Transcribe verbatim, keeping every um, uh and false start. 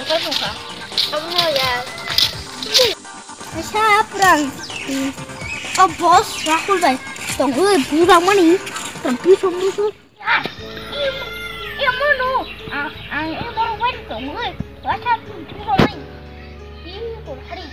Sa pran. O boss Rahul bai. Tongwi buda mani. Tongwi songwi song. Imo no. Ang imo bai tongwi. Wasa tu tu mani. Ih, kor hari.